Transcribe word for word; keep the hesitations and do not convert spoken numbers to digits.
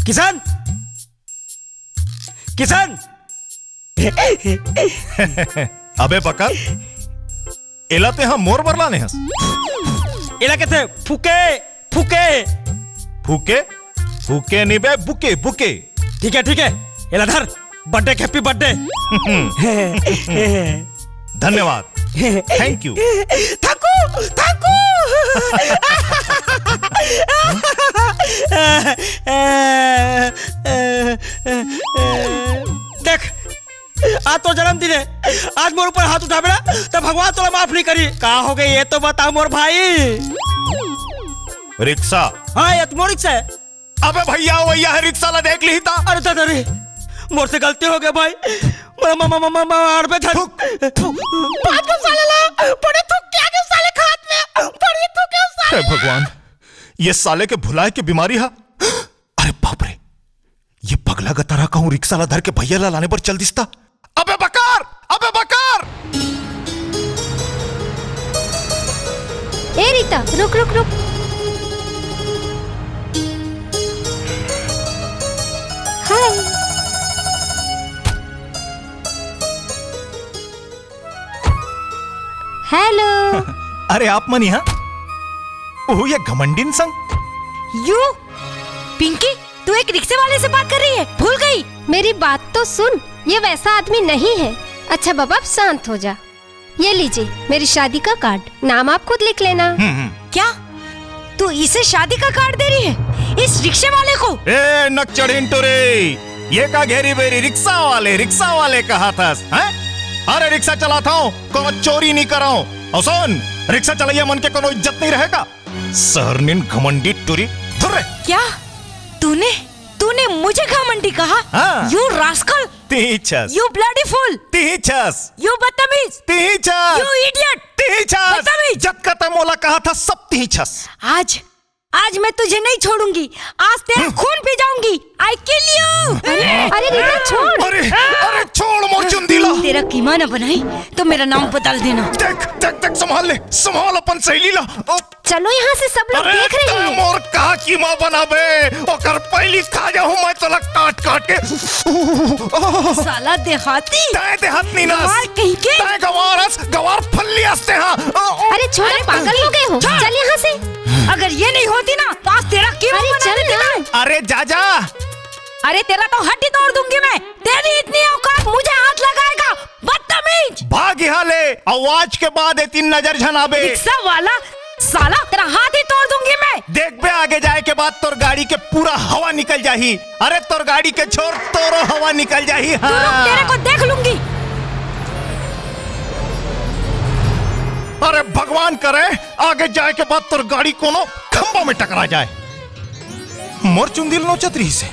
किशन, किशन। अबे बकर, एला तेहा मोर बर लाने हस? एला कथे फुके, फुके। फुके? फुके नहीं बे, बुके, बुके। ठीक है, ठीक है, एला धर। बर्थडे के happy birthday। धन्यवाद। Thank you। Thank you, thank you. देख, आज तो जन्मदिन है, आज मोर ऊपर हाथ उठाबे ना, त भगवान तोला माफ नहीं करी। का हो गई, ये तो बता मोर भाई। रिक्शा। हाँ, ये तो मोर रिक्शा है। अबे भैया, वैया है, रिक्शा ला देख ली था। अरे दादा रे, मोर से गलती हो गया भाई। म-, म-, म-, म-, म-, मार बे धन। थुक। थुक। बात को साले ला, बड़े थुक क्या के साले खात में, बड़ी थुक के साले। हे भगवान, ये साले के भुलाए के बीमारी हा। अरे बाप रे, ये पगला गतारा कहूँ रिक्शा ला धर के भैया ला लाने बर चल दिसता। अबे बकार, अबे बकार। ए रीता, रुक, रुक, रुक। हाय। हेलो। अरे आप मन यहाँ? ओह, ये घमंडिन संग? यू, पिंकी, तू एक रिक्शे वाले से बात कर रही है, भूल गई? मेरी बात तो सुन, ये वैसा आदमी नहीं है। अच्छा बाबा, अब शांत हो जा। ये लीजिए मेरी शादी का कार्ड, नाम आप खुद लिख लेना। हम्म, हम्म। क्या? तू इसे शादी का कार्ड दे रही है, इस रिक्शे वाले को? ए नकचढ़िन टुरी, ये का घेरी बेरी रिक्शा वाले, रिक्शा वाले कहा थस, हैं? अरे रिक्शा चलाथंव, कोनो चोरी नहीं करंव। अउ सुन, रिक्शा चलैया मन के कोनो इज्जत नहीं रहेगा। सरनिन घमंडी टुरी, धुर रे। क्या? तूने, तूने मुझे घमंडी कहा? हाँ। You rascal! तिही छस। You bloody fool! तिही छस। You बदतमीज! तिही छस। You idiot! तिही छस। बदतमीज! जतका तैं मोला कहा था, सब तिही छस। आज, आज मैं तुझे नहीं छोड़ूंगी। आज तेरा खून पी जाऊंगी। I kill you! अरे, अरे, रीता, छोड़। अरे, अरे, छोड़ मोर चुंदी ला। तेरा कीमा ना बनाई तो मेरा नाम बदल देना। देख, देख, देख, संभाल ले, संभाल अपन सहेली ला। ओ, चलो यहाँ से, सब लोग अरे, देख रहे तैं हैं। मोर का कीमा बनाबे? ओकर पहली खा जाहूं मैं तोला काट काट के। साला देहाती। तैं देहात नहीं नस। गंवार कहीं के। तैं गंवार अस, गंवार फल्ली अस तैं हा। ओ, ओ। अरे छोड़ो, अरे पागल हो गए हो। छोड़। चल यहाँ से। अगर ये नहीं होती ना, तो आज तेरा कीमा अरे बना चल देती ना। मैं। अरे जा जा। अरे तेरा तो हड्डी तोड़ दूंगी मैं। तेरी इतनी औकात, मुझे हाथ लगाएगा? बदतमीज! भाग यहाँ ले, अउ आज के बाद ए तीर नजर झन आबे। रिक्शा वाला, साला तेरा हाथ ही तोड़ दूंगी मैं। देखबे आगे जाए के बाद तोर गाड़ी के पूरा हवा निकल जाही। अरे तोर गाड़ी के छोड़, तोरो हवा निकल जाही। तू रुक, हाँ। तेरे को देख लूंगी। अरे भगवान करे आगे जाए के बाद तोर गाड़ी कोनो खंभा में टकरा जाए। मोर चुंदी ल नोचत रहिस हे।